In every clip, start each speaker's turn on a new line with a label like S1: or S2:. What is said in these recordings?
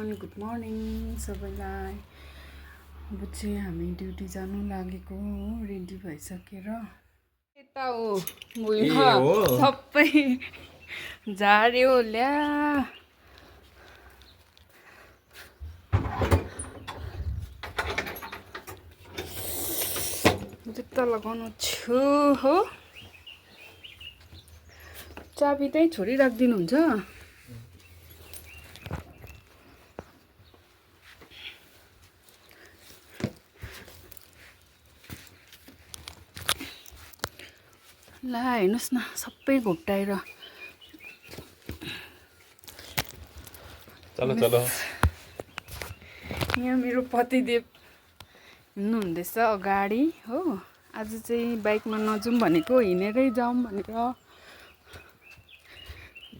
S1: Everyone good morning सबैलाई। अब चाहिँ हामी ड्युटी जानु लागेको रेडी भइसकेर यता हो सबै झार्यो ल्या जुत्ता लगाउनु छु हो। चाबी त्यही छोडी राखिदिनुहुन्छ। ला हेर्नुहोस् न सबै घोप्टाएर।
S2: चलो चलो
S1: यहाँ मेरो पतिदेव हिँड्नुहुँदैछ अगाडि हो। आज चाहिँ बाइकमा नजाउँ भनेको हिँडेरै जाउँ भनेर।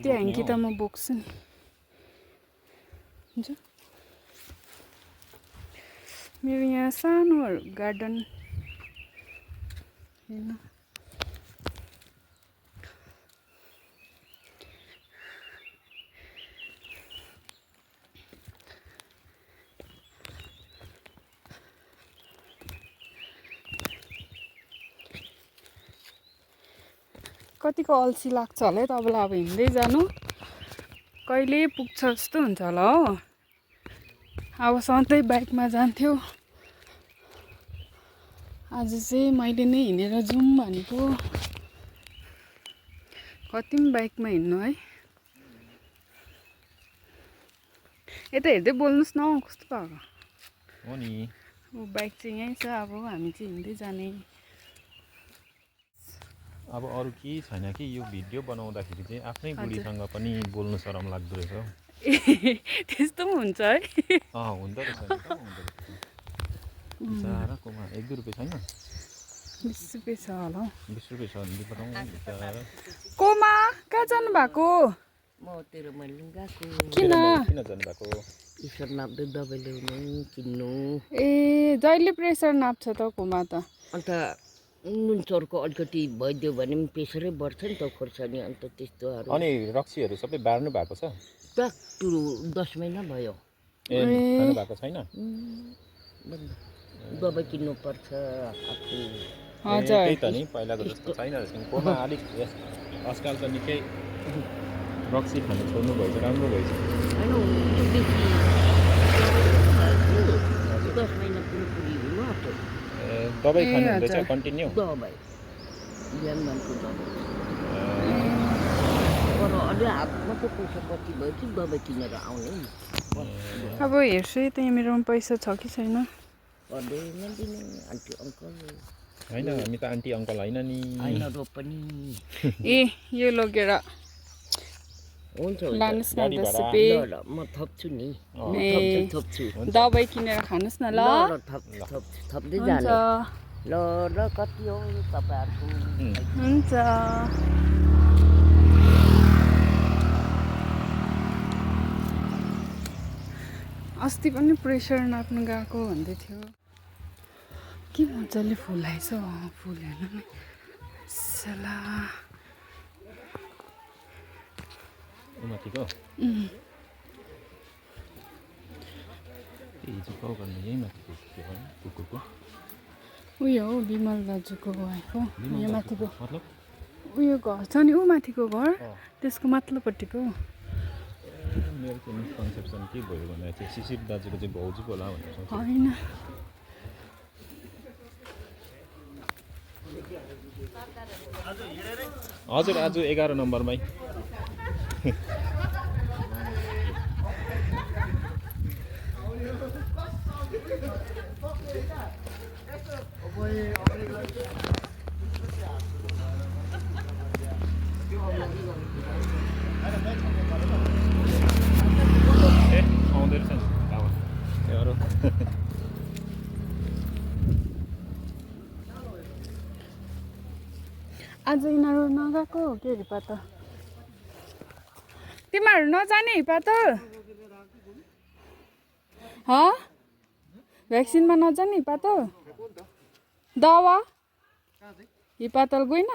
S1: त्यो ह्याङ्की त म बोक्छु नि। हुन्छ मेरो यहाँ सानो गार्डन हेर्नु। कतिको अल्छी लाग्छ होला है तपाईँलाई अब हिँड्दै जानु। कहिले पुग्छ जस्तो हुन्छ होला हो। अब सधैँ बाइकमा जान्थ्यो, आज चाहिँ मैले नै हिँडेर जाउँ भनेको। कति पनि बाइकमा हिँड्नु है। यता हेर्दै बोल्नुहोस् न कस्तो भएको
S2: हो नि।
S1: बाइक चाहिँ यहीँ छ। अब हामी चाहिँ हिँड्दै जाने।
S2: अब अरू केही छैन कि यो भिडियो बनाउँदाखेरि चाहिँ आफ्नै बुढीसँग पनि बोल्नु शरम लाग्दो रहेछ हौ।
S1: ए त्यस्तो पनि हुन्छ है।
S2: हुँदो रहेछ नि त, हुँदो रहेछ। बिचरा कोमा 1-2 रुपियाँ छैन?
S1: 20 रुपियाँ छ होला हौ।
S2: 20 रुपियाँ छ भने पठाउँ बिचरा।
S1: कोमा कहाँ जानु भएको?
S3: म तेरो मैले गएको।
S1: किन
S2: जानु भएको?
S3: प्रेसर नाप्दै दबाई ल्याउनु किन्नु।
S1: ए जहिले प्रेसर नाप्छ त कोमा त।
S3: अन्त नुन चर्को अलिकति भइदियो भने पनि प्रेसरै बढ्छ नि त खोर्सानी। अन्त त्यस्तोहरू
S2: अनि रक्सीहरू सबै बार्नु भएको छ?
S3: ट्याक्टु 10 महिना भयो।
S2: ए खानु भएको छैन?
S3: दबाई किन्नुपर्छ आफू।
S1: हजुर
S2: त्यही त नि, पहिलाको जस्तो छैन रहेछ। कोमा अलिक आजकल त निकै रक्सी खानु छोड्नु भएछ, राम्रो भएछ।
S3: होइन बेसी 10 महिना पुरी हुनु आँट्यो।
S2: दबाई खानु हुँदैछ कन्टिन्यू?
S3: दबाई बिहान बिहानको दबाई। तर अलि हातमा त पैसा कति भयो कि दबाई किनेर आउने नि।
S1: अब हेर्छु है त्यहाँ मेरोमा पैसा छ कि छैन।
S3: पर्दैन दिने आन्टी अङ्कल।
S2: होइन हामी त आन्टी अङ्कल होइन नि।
S3: होइन रो पनि।
S1: ए यो लगेर
S3: हुन्छ
S1: लानुहोस् न 10
S3: ल
S1: रुपियाँ।
S3: ल म थप्छु नि।
S1: ए
S3: थप्छु
S1: दबाई किनेर खानुहोस् न ल।
S3: ल थप्दै
S1: हुन्छ
S3: जानु। ल कति हो तपाईँहरूको?
S1: हुन्छ। अस्ति पनि प्रेसर नाप्नु गएको भन्दै थियो। के मजाले फुल आएछ फुल हेर्नु नि। सला
S2: माथिको हिजो कल गर्ने यही माथिको कुकुरको
S1: उयो हो विमल दाजुको भएको। यहाँ माथिको
S2: मतलब
S1: उयो घर छ नि ऊ माथिको घर त्यसको माथिल्लोपट्टिको।
S2: मेरो चाहिँ मिसकन्सेप्सन के भयो भन्दा चाहिँ शिशिर दाजुको चाहिँ भाउजू होला भनेर सोचेँ।
S1: होइन
S2: हजुर आज 11 नम्बरमै। आउँदै रहेछ नि
S1: आज यिनीहरू नगएको हो के हिपा त। तिमीहरू नजाने हिपा त भ्याक्सिनमा नजाने हिपा त। दवा हिपातल गएन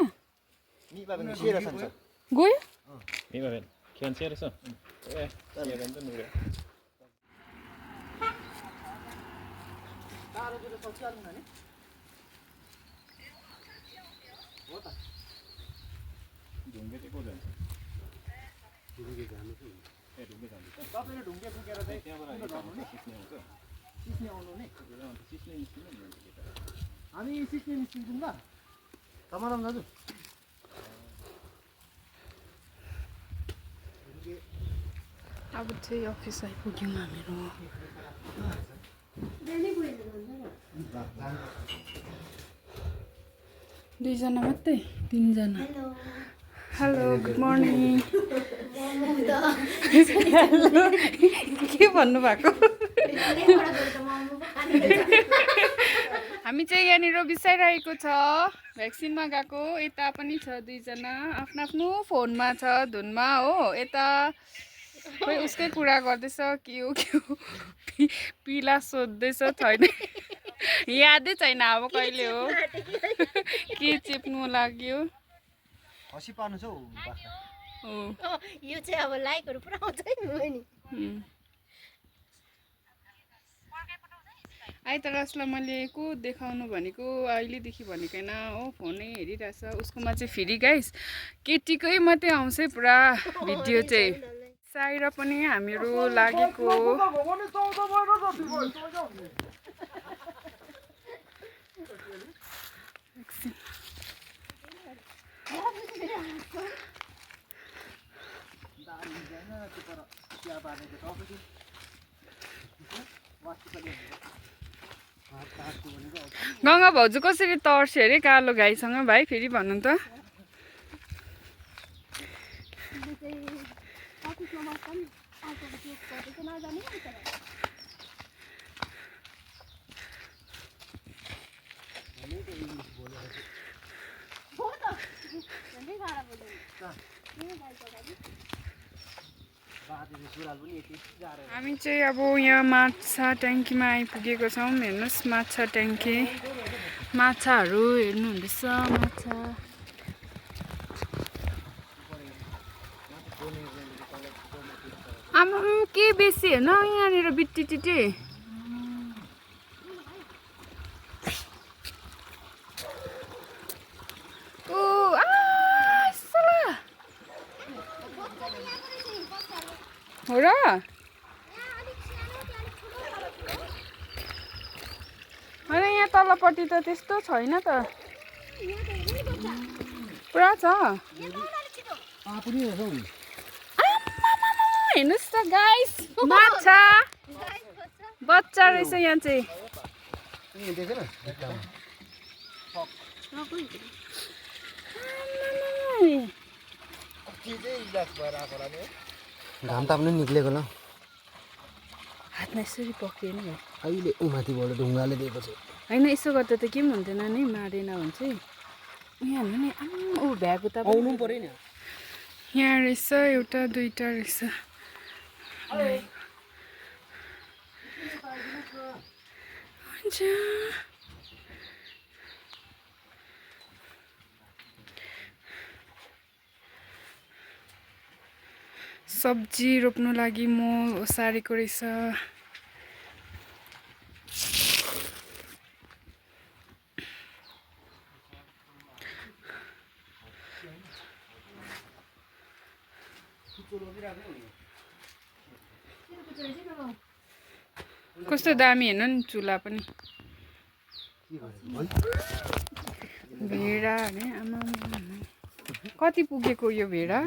S1: गयो।
S2: ढुङ्गे चाहिँ को जान्छ ढुङ्गे जान्छ ए ढुङ्गे जान्छ तपाईँले ढुङ्गे पुगेर चाहिँ त्यहाँबाट सिस्ने आउँछ
S4: सिस्ने आउनु नि
S2: सिस्ने निस्किनु नि
S4: हामी सिस्ने निस्किन्छौँ ल समाधान दाजु
S1: अब चाहिँ अफिस आइपुग्यौँ हामीहरू दुईजना मात्रै तिनजना हेलो गुड मर्निङ के भन्नुभएको हामी चाहिँ यहाँनिर बिसाइरहेको छ भ्याक्सिनमा गएको यता पनि छ दुईजना आफ्नो आफ्नो फोनमा छ धुनमा हो यता खोइ उसकै कुरा गर्दैछ के हो पिला सोध्दैछ छैन यादै छैन अब कहिले हो के चेप्नु लाग्यो
S4: हसी पार्नु छ हौ
S5: यो चाहिँ अब लाइकहरु पुरा आउँछ है नि
S1: आइतरासलाई मैले को देखाउनु भनेको अहिलेदेखि भनेको होइन हो फोनै हेरिरहेछ उसकोमा चाहिँ फेरि गाइस केटीकै मात्रै आउँछ है पुरा भिडियो चाहिँ साइर पनि हामीहरू लागेको गङ्गा भाउजू कसरी तर्स्यो अरे कालो गाईसँग भाइ फेरि भन्नु त हामी चाहिँ अब यहाँ माछा ट्याङ्कीमा आइपुगेको छौँ हेर्नुहोस् माछा ट्याङ्की माछाहरू हेर्नुहुँदैछ माछा आमा के बेसी हेर्न यहाँनिर बिट्टी टिटी हो र होइन यहाँ तलपट्टि त त्यस्तो छैन त पुरा छ हेर्नुहोस् त गाइस माछा बच्चा रहेछ यहाँ चाहिँ
S4: घाम ताप्नु निक्लेको ल
S1: हातमा यसरी पक्रिएन भाइ
S4: अहिले माथिबाट ढुङ्गाले दिएको छ
S1: होइन यसो गर्दा त के पनि हुन्थेन नि मारेन भने चाहिँ यहाँ हेर्नु नि ऊ भ्याएको त
S4: आउनु पऱ्यो नि
S1: यहाँ रहेछ एउटा दुईटा रहेछ हुन्छ सब्जी रोप्नु लागि मल ओसारेको रहेछ कस्तो दामी हेर्नु नि चुला पनि भेडा अरे आमा कति पुगेको यो भेडा